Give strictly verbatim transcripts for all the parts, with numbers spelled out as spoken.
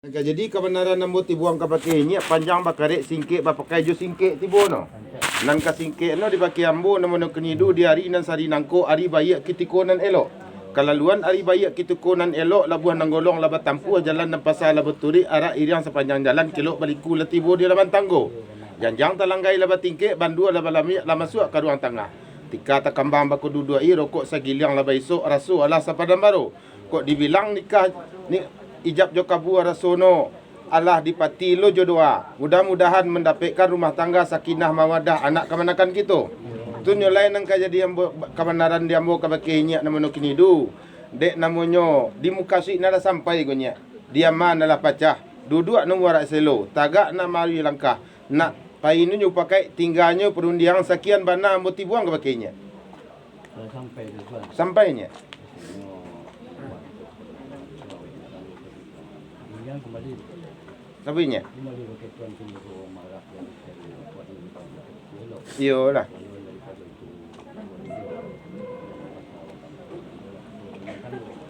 Nan ka jadi kabanaran ambo tibuang kabake inyiak, panjang bakarek, singkek bapakai jo singkek tibo no. Nan ka singkek no dibake ambo, namonyo kinidu di ari nan sari nangko, ari baiak kitiko nan elok. Kalaluan ari baiak kitiko nan elok, labuah nan golong lah batampuah, jalan nan pasa lah baturuik, arak iriang sapanjang jalan, kelok baliku lah tibo di laman tanggo. Janjang talanggai lah batingkek, bandua lah balamiak, lah masuak ka ruang tangah. Tika takambang bako duduak i, rokok sagiliang lah baisok, raso alah sapadan baro. Kok dibilang nikah, ni, ijab jo kabua rasono, alah dipati lo jo doa. Mudah-mudahan mandapekkan rumah tangga sakinah mawadah anak kamanakan kito. Tu nyo lai nan ka jadi ambo, kabanaran di ambo kabake inyiak namonyo kinidu. Dek namonyo di mukasuik nan lah sampai ko nyiak. Di ama nan lah pacah. Duduak nan warak selo. Tagak nan mari langkah. Nak pai nunyo pakai tingganyo parundiangan sakian bana ambo tibuang kabake inyiak. Kalau sampai tu, Tuan. Sampai nyiak. Yang kembali. Tapi nyiak. Kembali pakai Tuan sini tu marah yang buat ini, buat ini, elok. Iyolah. Kalau daripada itu,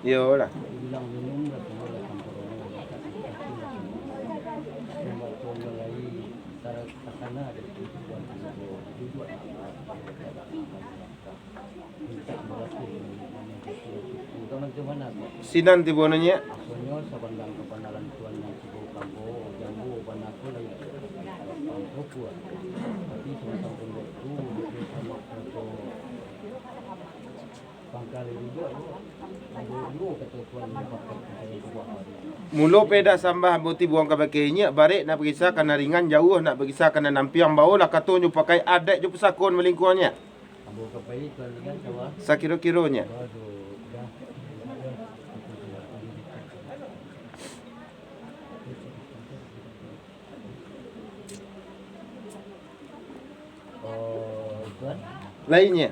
Iyolah. Dibilang minum lah, semua lah campur. Sembako mulai takana dari tujuan duduk. Sinan tibo no nyiak. Maksudnyo sabandang kabanaran Tuan nan tibo kambo, jambo bana ko lai. Kambo kuat. Tapi sabatang pun waktu, dia sama foto. Mulo pedah sambah ambo tibuang kabake inyiak, barek nak bagisa ka nan ringan, jauah nak bagisa ka nan ampiang, baolah kato nyo pakai adat jo pusako nan malingkuang nyiak. Sakiro-kironyo. Oh, Tuan. Lainnyo.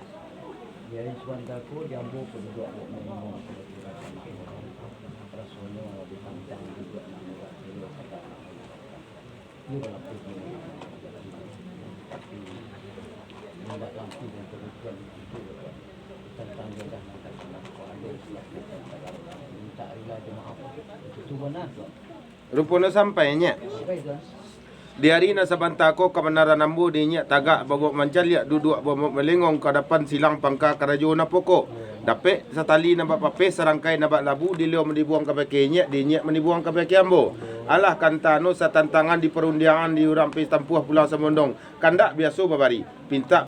Di ari Suwantako, di ambo paduduak awak maimong. Rasonyo ditantang duduak nan murah, iyo kata. Iyo balapeh. Tapi, indak lampu dan kebutuhan itu, Tuan. Tantang jodoh nan tak pernah kau ambil, minta rila jo maaf. Itu bana, Tuan. Ruponyo sampai nyiak. Di ari nan sabanta ko, kabanaran ambo di inyiak tagak babuak mancaliak, duduak babuak malengong, ka dapan silang pangka karajo nan pokok. Dapek satali nan bak papeh, sarangkai nan bak labu, di liau manibuang kabake inyiak, di inyiak manibuang kabake ambo. Alah kantano satantangan di parundiangan, di urang pih tampuah pulang samondong, kandak biaso babari. Pintak